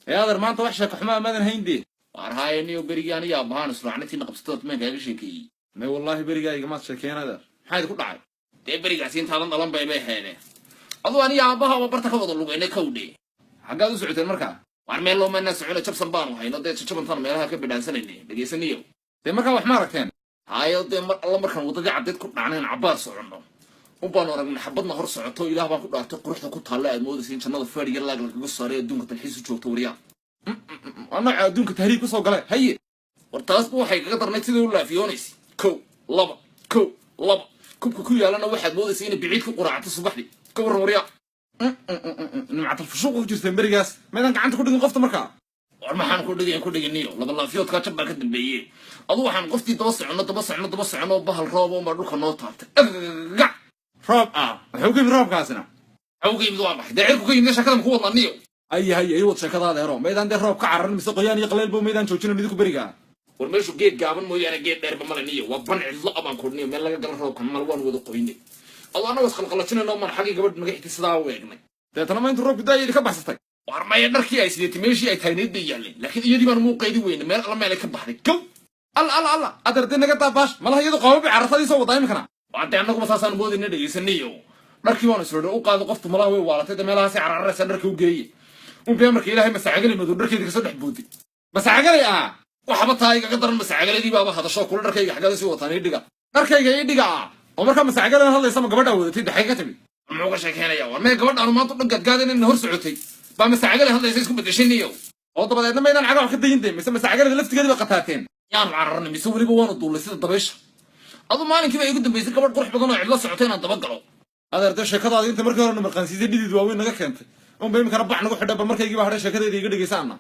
Ee adeer, maanta wax sheeko xumaa maadan hayn dee? Waar haaye niyo, berigii aniga aabbahaan israacnatii qabsatood meen kaaga sheekeeyey? May, wallaahi berigaa igamaad sheekeen, adeer. Maxaa idinku dhacay? Dee berigaasi intaadan dhalan bay heedeen. Aduu aniga aabbaha barta ka wada lugeynay, kowdhe. Xaggaad u socoteen markaa? Waar meel loo maynaa socona, jabsan baanu hayno dee, jajabantaan meelaha ka bidhaansanayne, dhegaysaniyo. Dee markaa wax ma aragteen? Hayo, dee mar alla markaan waddadii caddeed ku dhacnayn, cabbaar soconno un baanu aragnay xabadna hor socoto. Ilaah baan ku dhaartay, quruxda ku taalla aad moodaysa in jannada fadhiga laag lagaga saaray, adduunka dalxiis u joogto, waryaa. Waa nooca adduunka tahriib kusoo gale, haye. War taasba waxay kaga darnayd siday u laafiyoonaysa: kow, laba, kow, laba. Kubka ku yaalana waxaad moodaysa inay biciid ku quraacato subaxdii. Ka warran, waryaa? Nimcatal fushuuqa ku jirteen berigaas. Maydaan gacanta ku dhigin qofta markaa? War maxaan ku dhigin, ku dhiginiyo, laba laafiyoodkaa jab baa ka dambeeye. Adu waxaan qoftii daba soconno, daba soconno, daba soconno, bahal roob unbaa dhulka noo taabtay, agac. Roob ah? Muxuu ka yimid roobkaasina? Maxuu ka yimid? Waa maxay dee? Cirku ka yimid. Sheekada maku wadnaa niyo? Ay hay, ay, wad sheekada, adeero. Maydaan dee roob ka cararin mise qoyaan iyo qalaylbo maydaan joojinin idinku berigaa? War meeshu geed gaaban mooyaane geed dheerba male niyo. Waa ban cidlo abaan kudhniyo, meel laga gala roobkan mal, waan wada qoynay. Adu annago isqalqalajinayno maan xaggii gabadh naga xigtay sidaa u eegnay. Deetana ma intuu roobku daayay ka baxsatay? War maya, dharkii ay sideetay meeshii ay taagnayd bay yaalleen, laakiin iyadii baan muuqeedi weyne. Meel alla meelay ka baxday, kow. Alla, alla, alla, adeer, dee naga daabaash malaha, iyadu qaabo bay carartadii soo wadaa iminkana. Waa dee annaguba saasaan moodayna, dhegaysaniyo. Dharkii baanu isrodhe u qaado qoftu, malaha way waalatay dee, meelahaasay carararaysa, dharka u geeye unbee. Marka Ilaahay masacagali madow dharkeedii kasoo dhex booday. Masacagalay ah? Waxba taa igaga daran, masacagaladii baaba hadasho kula: "Dharkayga xaggaada sii wataan? Ii dhiga." "Dharkayga ii dhiga" ah? Oo markaa masacagalan hadlaysa ma gabadhaa wadatay? Daxay ka timid? Muxuu ka sheekeynaya? War mee, gabadhaanu maanta o dhan gaadgaadinayna hor socotay baa masacagali hadlaysa isku bedeshaniyo. Oo dabadeedna maydaan caga wax ka dayin dee, mise masacagalada laftigeedii ba qataateen? Yaanu cararnay mise weliba waanu duullay sida dabaysha. Adu maalinkiiba igu dambaysay gabadh qurux badan oo cidlo socotay inaan daba galo. Adeer, dee sheekadaadi inta markii hore na marqaansiisay, dhidid waaweyn naga keentay unba iminkana bac nagu xidha. Bal markaygii baa hadhay, sheekadeeda iga dhegaysa anna.